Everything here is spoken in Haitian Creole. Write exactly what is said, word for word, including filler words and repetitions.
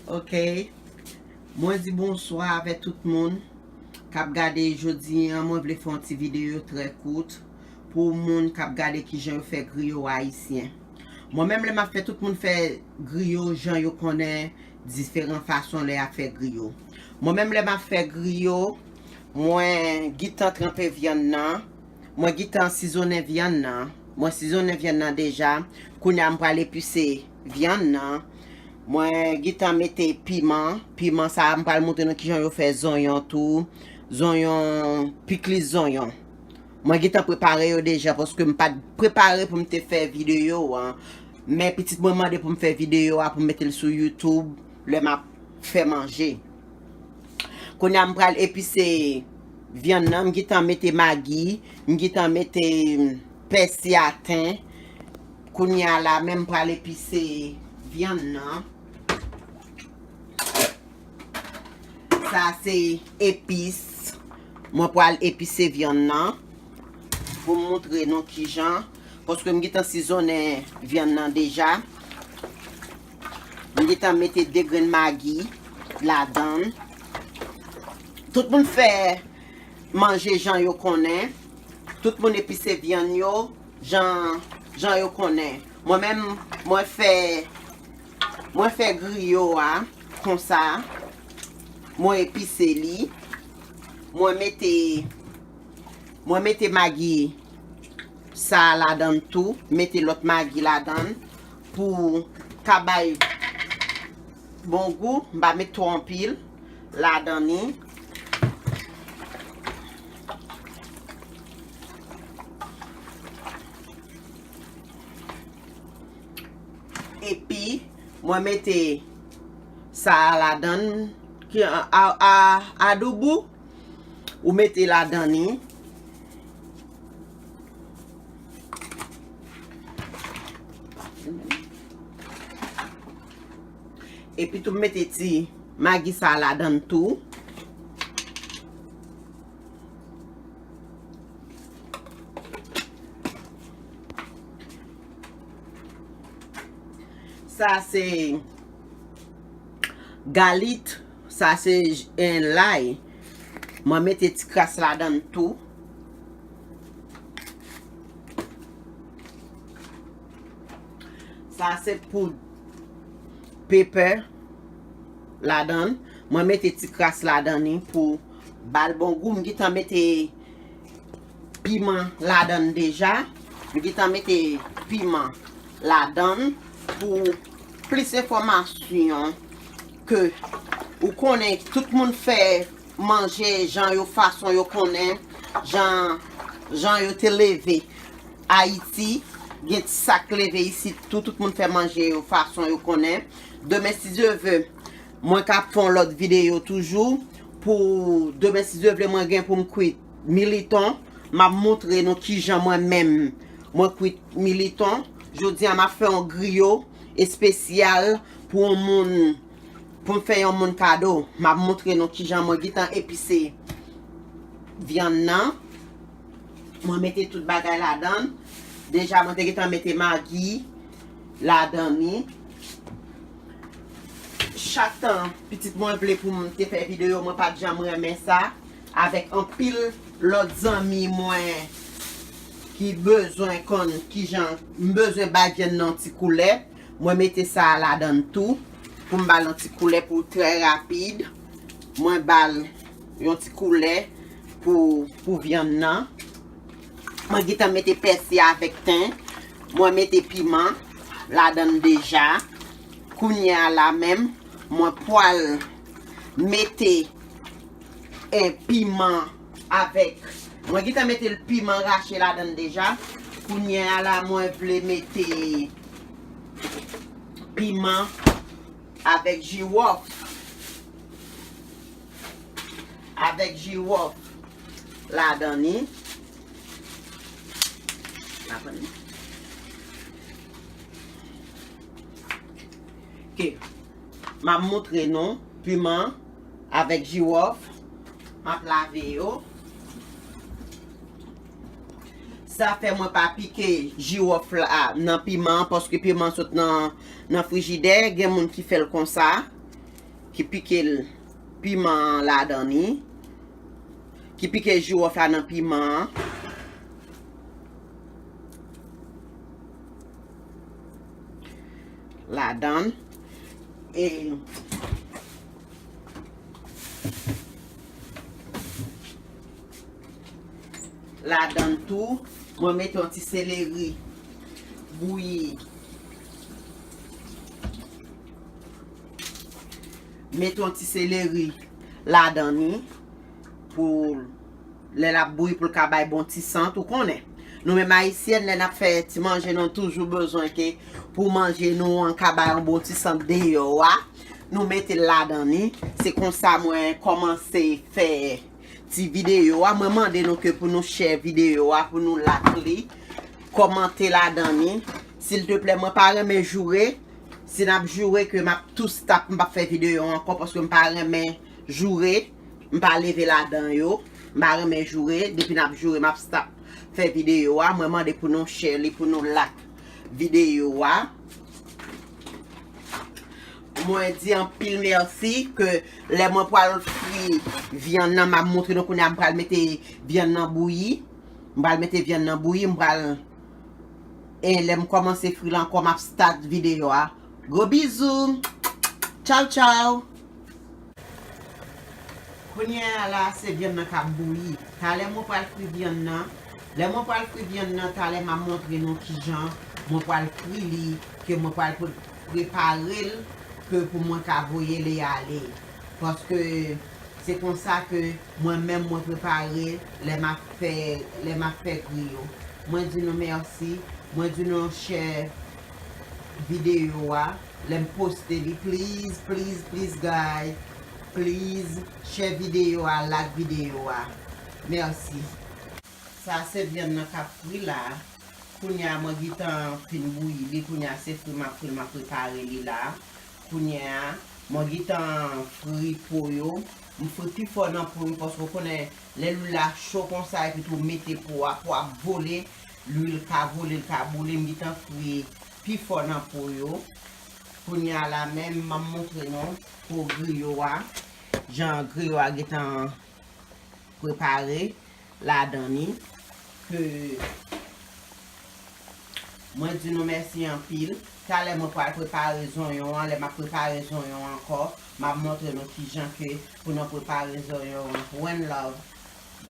Ok. Mwen di bonswa avè tout moun k ap gade jodi an. Mwen vle fè yon ti videyo trè kout pou moun k ap gade kijan yo fè griyo ayisyen. Mwen menm lè m ap fè, tout moun fè griyo jan yo konnen, diferan fason lè y ap fè griyo. Mwen menm lè m ap fè griyo, mwen gentan tranpe vyann nan. Mwen gentan sizonnen vyann nan. Mwen sizonnen vyann nan deja. Kounye a m pral epise vyann nan. Mwen gentan mete piman. Piman sa a, m pral montre nou kijan yo fè zonyon tou. Zonyon, pikliz zonyon. Mwen gentan prepare yo deja paske m pa t prepare pou m te fè videyo an. Men pitit mwen mande pou m fè videyo a, pou m mete l sou YouTube lè m ap fè manje. Kounye a m pral epise vyann nan, m gentan mete magi, m gentan mete pèsi a, ten. Kounye a la menm m pral epise vyann nan. Sa se epis. Mwen pral epise vyann nan pou m montre nou kijan. Paske m gentan sizonnen vyann nan deja. M gentan mete de grenn magi ladan l. Tout moun fè manje jan yo konnen. Tout moun epise vyann yo jan, jan yo konnen. Mwen menm, mwen fè, mwen fè griyo a konsa. Mwen epise li. Mwen mete, mwen mete magi sa a ladan l tou. Mete lòt magi ladan l pou ka bay bon gou. M pa met twò anpil ladan li. Epi, mwen mete sa a ladan l, ki a, a, a, adobo, ou mete ladan li. Epi tou, m mete ti magi sa a ladan l tou. Sa se galit, sa se, eh, lay. Mwen mete ti kras ladan l tou. Sa se poud pepè ladan l. Mwen mete ti kras ladan li pou ba l bon gou. M gentan mete piman ladan l deja. M gentan mete piman ladan l pou plis enfòmasyon ke ou konnen tout moun fè manje jan yo, fason yo konnen, jan, jan yo te leve Ayiti, gen sa k leve isit tou, tout moun fè manje yo fason yo konnen. Demen, si Dye vle, mwen ka fè yon lòt videyo toujou. Pou demen, si Dye vle, mwen gen pou m kwit militon. M ap montre nou kijan mwen menm mwen kwit militon. Jodi a, m ap fè yon griyo espesyal pou yon moun, pou m fè yon moun kado. M ap montre nou kijan mwen gentan epise vyann nan. Mwen mete tout bagay ladan l. Deja, mwen te gentan mete magi ladan li. Chak tan pitit mwen vle pou m te fè videyo, mwen pa t janm renmen sa. Avèk anpil lòt zanmi mwen ki bezwen konn kijan m bezwen bay vyann nan ti koulè. Mwen mete sa a ladan l tou pou m ba l yon ti koulè pou trè rapid. Mwen ba l yon ti koulè pou, pou vyann nan. Mwen gentan mete pèsi avèk ten. Mwen mete piman ladan l deja. Kounye a la menm, mwen pwal mete en piman avèk, mwen gentan mete piman rache ladan l deja. Kounye a la, mwen vle mete piman avèk jiwòf. Avèk jiwòf ladan li. Ok. M ap montre nou piman avèk jiwòf. M ap lave yo. Sa fè mwen pa pike jiwòf la nan piman, paske piman sot nan, nan frijidè. Gen moun ki fè l konsa. ki pike l piman an ladan li, ki pike jiwòf la nan piman an. Ladan l. E ladan l tou, mwen mete yon ti seleri bouyi. Mete yon ti seleri ladan li pou lè l ap bouyi pou l ka bay bon ti sant, ou konnen. Nou menm Ayisyèn, lè n ap fè ti manje, nou toujou bezwen ke pou manje nou an ka bay yon bon ti sant deyò a, nou mete l ladan li. Se konsa mwen kòmanse fè ti videyo a. Mwen mande nou ke pou nou share videyo a, pou nou like li, kòmante ladan li. Silteplè, mwen pa renmen joure. Si n ap joure ke m ap tou stop, m p ap fè videyo ankò paske m pa renmen joure. M pa leve ladan yo. M pa renmen joure. Depi n ap joure, m ap stop fè videyo a. Mwen mande pou nou share li, pou nou like videyo a. Mwen di anpil mèsi ke lè mwen pral fri vyann nan, m ap montre nou kounye a, m pral mete vyann nan bouyi. M pral mete vyann nan bouyi, m pral, e lè m kòmanse fri l ankò, m ap start videyo a. Gwo bizou. Tchaw, tchaw. Kounye a la, se vyann nan k ap bouyi. Talè mwen pral fri vyann nan. Lè mwen pral fri vyann nan, talè m ap montre nou kijan mwen pral fri li, ke mwen pral pre-, prepare l, ke pou mwen ka voye li ale. Paske se konsa ke mwen menm mwen prepare lè m ap fè, lè m ap fè griyo. Mwen di nou mèsi, mwen di nou share videyo a, lè m poste li, please, please, please, guys, please, share videyo a, like videyo a. Mèsi. Sa se vyann nan k ap fri la. Kounye a mwen gentan fin bouyi li, kounye a se fri m ap fri l, m ap prepare li la. Kounye a, mwen gentan fri po yo. M fri pi fò nan po yo, paske w konnen, lè lwil la cho konsa, epi tou mete po a, po a ap vole, lwil ka vole, l ka boule, m gentan fri pi fò nan po yo. Kounye a la menm, m ap montre nou po griyo a, jan griyo a gentan prepare ladan li, ke mwen di nou mèsi anpil. Talè mwen pral prepare zonyon an, lè m ap prepare zonyon an ankò, m ap montre nou kijan ke pou nou prepare zonyon an. One love.